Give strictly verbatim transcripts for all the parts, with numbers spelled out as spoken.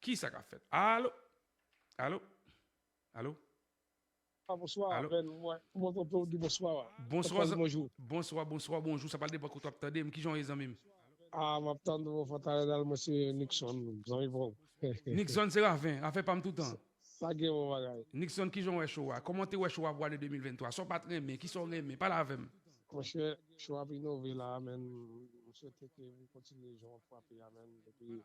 Ki sa k ap fèt? Alo? Alo? Alo? Ah, bonswa, Alo? Ben. Mwen, mwen tonton di bonswa. Bonswa, Bonswa, bonjou. Bonswa, bonswa, bonjou. Sa pral depann kote w ap tande m. Kijan w ye, zanmi m? Ah, m ap tann ou, Fontaine Dal, mwen se Nixon, zanmi pa w. Nixon Séraphin, afè pa m toutan. Sa gen bon bagay. Nixon, kijan w wè show a? Kòman w te wè show a pou ane de mil venntwa? Sa w pa t renmen, kisa w renmen? Pale avè m. Monchè, show ap inove la, men m swete ke m kontinye jan w ap frape a, men. Epi,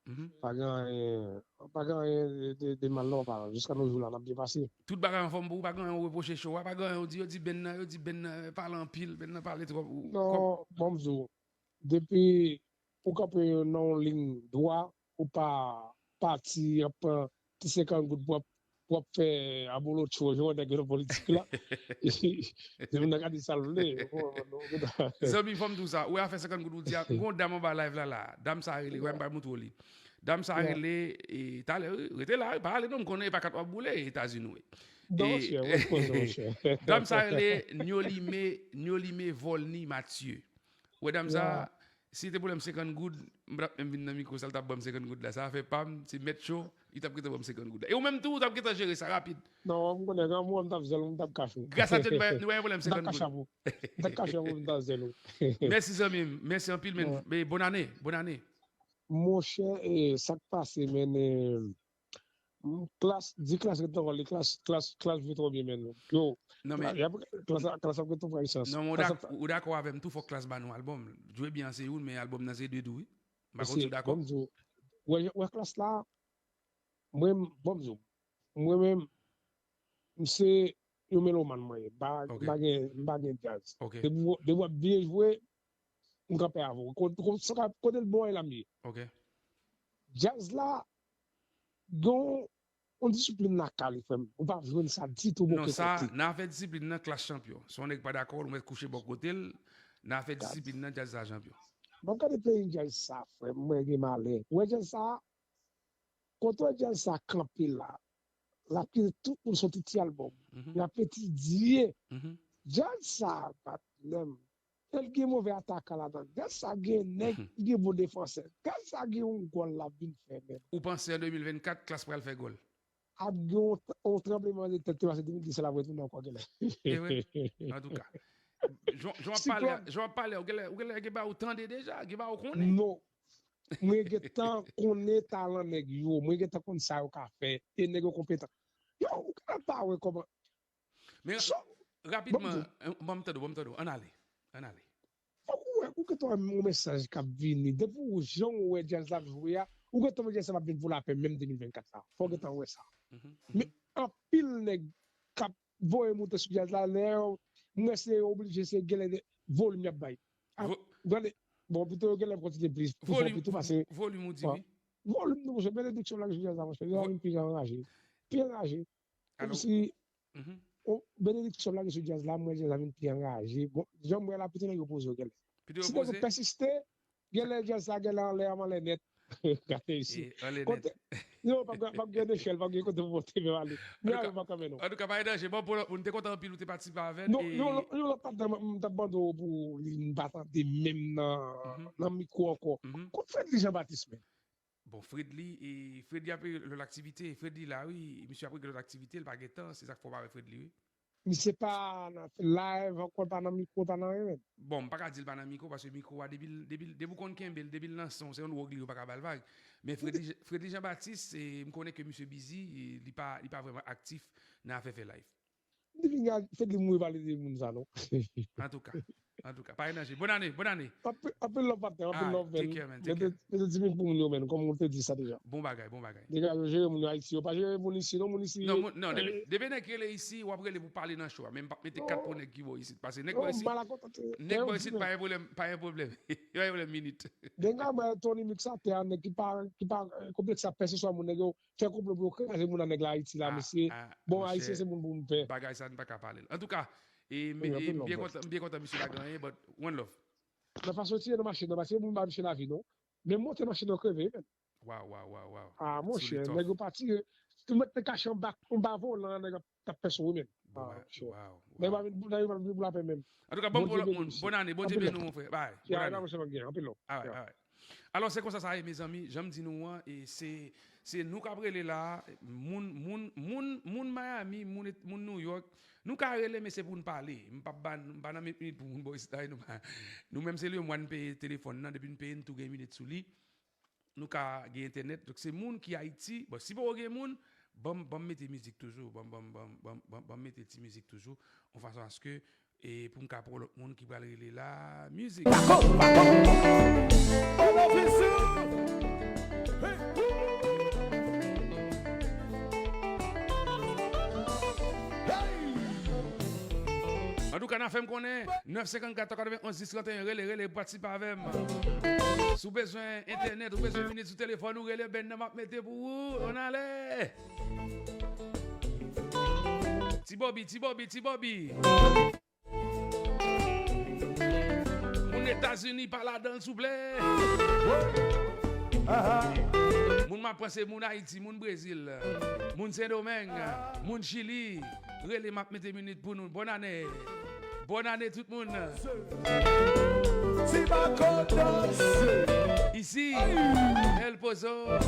Mhm. Pa gen anyen, pa gen anyen de, de, de mal non, pa. Jiska nou jou la, n ap byen pase. Tout bagay anfòm pou ou, pa gen anyen ou repwoche show a, pa gen anyen ou di, yo di Ben nan, yo di Ben nan pale anpil, Ben nan pale twòp. Ou- kòm- Non, bon, m di w, depi ou kanpe nan yon liy dwa, ou pa pati ap pran ti senkant goud pou ap, pou ap fè abolotcho, jan nèg yo nan politik la. Depi nan gade sa l vle. Zanmi, fò m di w sa. Ou wè afè senkant goud ou di a, m gon dam anba live la la. Dam sa rele, wè m pral montre w li. Dam sa Yeah. rele, e, talè, wi, rete la, wi, pa ale non, m konnen e pa kat w ap boule, Etazini, wi. Non, E- monchè, mwen poze, monchè. Dam sa rele Nyolime, Nyolime Volny Mathieu. Ou wè dam sa, Yeah. si te pwoblèm senkant goud, m t ap menm vin nan mikwo sa, l t ap ban m senkant goud la. Sa fè pa m, se mèt show, li t ap gentan ban m senkant goud la. E ou menm tou, ou t ap gentan jere sa rapid. Non, m konnen, gran mwen, m t ap zèl, m t ap kache w. Gras a Dye, nou wè yon pwoblèm M t ap senkant kache goud. w. M t ap kache w, m t ap zèl w. Mèsi, zanmi m. Mèsi anpil, men. Ouais. Men bonn ane. Bonn ane. Monchè, e, sa k pase, men, e, m, klas, di klas ret nan wòl li, klas, klas, klas jwe twò byen, men. Yo, Non, men, y ap, klas, klas ap ret nan pran lisans. non, men ou Klas dak- ap, ou dakò avè m tou, fòk klas ba nou albòm. Jwe byen an se youn, men albòm nan se de tou, wi. M pa konn si se, ou dakò. bon, m di w, wè, wè klas la, mwen, bon, m di w, mwen menm, m se yon melomàn mwen ye. M pa, Ok. m pa gen, m pa gen djaz. Ok, Depi w, depi w ap byen jwe, m kanpe avè w. Kote, kote, kote l bon, e la m ye. ok. Djaz la, gen yon disiplin lakay li, frè m. Ou pa jwenn sa ditou bò Non, kote sa, kote. Nan afè disiplin nan, klas chanpyon. Si yon nèg pa dakò, nou mèt kouche bò kote l. Nan afè disiplin nan, djaz sa chanpyon. Bon, gade peyi djaz sa, frè m, mwen gen malè. Ou wè djaz sa, kote w wè djaz sa kanpe la, l ap kite tout moun soti ti albòm. Mhm, L ap etidye. mhm. Djaz sa, patnè m, el gen move ataka ladan l. Djaz sa gen nèg ki gen bon defansè. Djaz sa gen yon gòl l ap vin fè, men. Ou panse an de mil vennkat, klas pral fè gòl? Ap gen yon, yon tranbleman de tèt ki pase de mil dis la, ap retounen ankò genlè. E vre, antouka. Jan jan w ap pale, Siklòn. Jan w ap pale, ou genlè, ou genlè gen bagay ou tande deja, gen bagay ou konnen. Non. Mwen gentan konnen talan nèg yo. Mwen gentan konn sa yo ka fè. E nèg yo konpetan. Yo, ou genlè pa wè kòman. Men So, rapidman, bon, euh, ban m tande w, ban m tande w. Ann ale. Ann ale. Fòk ou wè, ou gentan wè yon mesaj k ap vini. Depi ou jan ou wè djaz la ap jwe a, ou gentan wè djaz la ap vin pou lapè menm de mil vennkat la. Fòk ou gentan wè sa. Mhm, mhm. Men anpil nèg k ap voye moute sou djaz la, lè yo, mwen se oblije se genlè de volim y ap bay. A, Vo- gade, bon, pito yo genlè kontinye plis, pi fò, Volim, pito pase. Volim ou di Bon. wi. Volim nou, monchè, benediksyon lage sou djaz la, monchè. Yo Vo- vin pi anraje. Pi anraje. Alò, Kòmsi, mhm. O, benediksyon lage sou djaz la, mwen djaz la vin pi anraje. Bon, jan mwen la, pito nèg yo poze yo genlè. Pito yo Si nèg yo poze. Pèsiste, genlè djaz la genlè anlè a, anlè nèt. Gade isi. E, anlè nèt. Kote, yo, p ap gen, p ap gen nechèl, p ap gen kote pou monte, men ale. Men Antouka, ale, p ap kanpe non. Antouka, pa gen danje. Bon, pou lòt moun, te kontan anpil ou te patisipe avè n. Non, E yon lòt, yon lòt patnè, m t ap mande w pou li, m pa tande menm nan, Mhm. nan mikwo ankò. Mhm. Kot Fredly Jean Baptiste, men? Bon, Fredly, e Fredly ap gen lòt aktivite. Fredly la, wi. Misye ap gen lòt aktivite, li pa gen tan. Se sa k fè w pa wè Fredly, wi. Misye pa nan live ankò, pa nan mikwo, pa nan anyen menm. Bon, m pa ka di l pa nan mikwo, paske mikwo a, depi l, depi l, depi w konn kenbe l, depi l nan son, se yon wòg li, yo pa ka ba l vag. Men Fredly, Fredly Jean Baptiste, e, m konnen ke misye busy, e, li pa, li pa vrèman aktif nan afè fè live. Depi gen Fredly mouri pale de moun sa, non. Antouka, antouka, pa gen danje. Bòn ane, bòn ane. Anpil, anpil love patnè, anpil Ah, love, take men. care, man, take Mete, mete ti moun pou moun yo, men, kòm ou te di sa deja. Bon bagay, bon bagay. Deja, yo jere moun yo Ayiti, yo pa jere moun isi, non, moun isi. Non, moun- non, depi, depi nèg rele isi, w ap rele pou pale nan show a, men m p ap mete kat pou nèg ki bò isit. Paske nèg bò isit, nèg bò isit pa gen pwoblèm, pa gen pwoblèm. Yo pa gen pwoblèm minit. Gen ka mwen Tony Mix atè a, nèg ki pa, ki pa, eh, konplekse ap pèse swa moun, nèg yo fè konplo pou yo kraze moun nan nèg la Ayiti la, mesye. Bon, Ayisyen se moun pou moun pè. Bagay sa, n pa ka pale l. Antouka, e, m byen kontan, m byen kontan misye pa gen anyen, but one love. Nan fason tire nan machin nan, paske moun ba misye lavi, non. Men monte machin nan kreve, men. Waw, waw, waw, waw. Ah, monchè, nèg yo pa tire. Ou mèt te kache anba, anba volan, nèg ap, t ap pèse w, men. Ah, monchè. Nèg pa vin, nèg pa vin pou lapè menm. Antouka, bon pou lòt moun. Bòn ane, Bondye beni w, mon frè. Bye. Bòn ane. Monchè, pa gen anpil love. Alright, alright. Alò, se konsa sa ye, mezanmi. Jan m di nou an, e se, se nou k ap rele la a, moun, moun, moun, moun Miami, moun, moun New York, nou ka rele, men se pou n pale. M p ap ba, m pa nan met minit pou moun bò isit la, nou pa, nou menm se le mwa n peye telefòn nan, depi n peye, n tou gen minit sou li. Nou ka gen entènèt. Donk, se moun ki Ayiti, bon, si poko gen moun, ban m, ban m mete mizik toujou, ban m, ban m, ban m, ban m, ban m, ban m mete ti mizik toujou, yon fason aske, e pou m ka pran lòt moun ki pral rele la, mizik. Pako, pako. Hey, woo. Hey. Antouka, n a fè m konnen, nèf senkannkat katrevenn onz dis tranteyen, rele, rele, patisipe avè m. Si w bezwen entènèt, ou bezwen minit sou telefòn ou, rele band nan m ap mete pou ou, ann ale. Ti Bobby, Ti Bobby, Ti Bobby. Moun Etazini pa ladan l, souple. Moun m ap pran se moun Ayiti, moun Brezil, moun Sendomeng, moun Chili. Rele, m ap mete minit pou nou. Bòn ane. Bòn ane tout moun. Ti Bako danse. Isi, El Pozo.